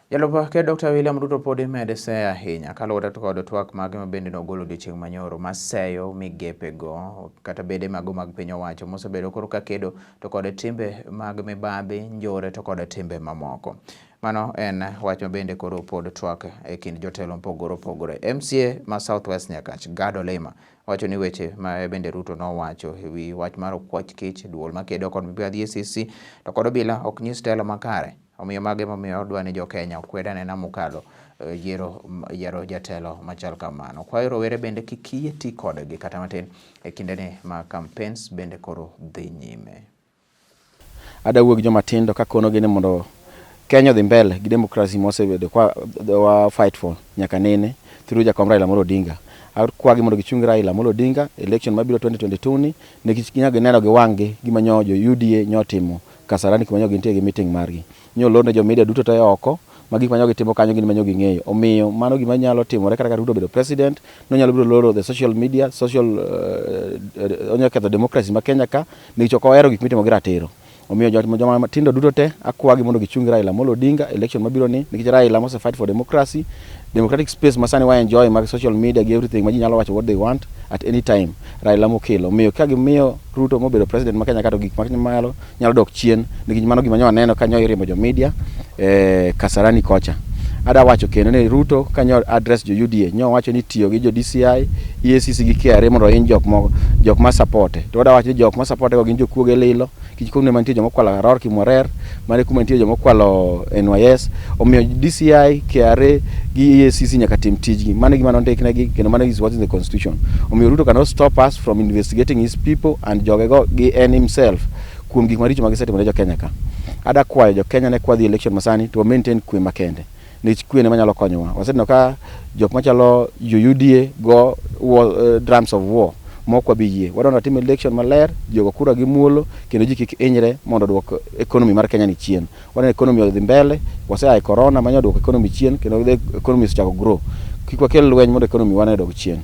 Jalup Ker Dr. William Ruto pod imede seyo ahinya kaluwore kod twak mage ma bende nogolo odiochieng' manyoro maseyo migepego kata bede mago mag piny owacho mosebedo koro ka kedo to kod timbe mag mibadhi, njore to kod timbe mamoko. Mano en wach ma bende koro pod twak e kind jotelo mopogore opogore. MCA ma South West Nyakach, Gad Olima, wacho ni weche ma bende Ruto nowacho e wi wach mar okwach kich, duol makedo kod mibadhi EACC to kod obila ok nyis telo makare. Omiyo mago emomiyo odwa ni jo-Kenya okwed anena mokalo yiero yiero jatelo machal kamano. Kwayo rowere bende kik yie ti kodgi kata matin e kindeni ma campaigns bende koro dhi nyime. Ada wuo gi joma tindo kakonogi ni mondo Kenya odhi mbele gi democracy mosebedo kwa wa fight for nyaka nene through Jakom Raila Amolo Odinga. Akwagi mondo gichung Raila Amolo Odinga election mabiro 2022 ni nikech ginyalo gineno gi wang'gi gima nyo jo UDA nyo timo Kasarani kuma nyo gintie gi meeting margi. Nyo olorne jo media duto te oko ma gik ma nyo gitimo kanyo gin ma nyo ging'eyo. Omiyo mano gima nyalo timore kata ka Ruto obedo president, nonyalo biro loro the social media, social onyalo ketho democracy ma Kenya ka nikech ok ohero gik mitimo gi ratiro. Omiyo joma tindo duto te akwagi mondo gichung Raila Amolo Odinga election mabiro ni nikech Raila mose fight for democracy, democratic space ma sani wa enjoy mag social media gi everything ma ji nyalo wacho what they want at any time. Raila mokelo. Omiyo ka gimiyo Ruto mobedo president ma Kenya ka to gik ma nyalo dok chien nikech mano gima nyo waneno ka nyo iriembo jo media Kasarani kocha. Ada wacho kendo ni Ruto ka nyo address jo UDA nyo wacho ni tiyo gi jo DCI, EACC gi KRA mondo ohiny jok moko jok ma support. To ada wacho ni jok ma support go gin jokuoge lilo nikech kuma nitie joma okwalo Aror Kimwarer, mane kuma nitie joma okwalo NYS. Omiyo DCI, KRA gi EACC nyaka tim tijgi. Mano e gima nondiknegi kendo mano is what in the constitution. Omiyo Ruto cannot stop us from investigating his people and jogego gi en himself kuom gik maricho ma gisetimo ne jo Kenya ka. Ada kwayo jo Kenya ne kwadhi election masani to maintain kwe makende. Nikech kwe ema nyalo konyowa. Waseneno ka jok machalo jo UDA go war, drums of war mok wabi yie. Wadwa ni watim election maler, ji ogo kura gi muolo kendo ji kik hinyre mondo oduok economy mar Kenya ni chien. Wadwa ni economy odhi mbele, wasea e corona manyo duoko economy chien kendo the economy osechako grow. Kik wakel lweny mondo economy wane odog chien.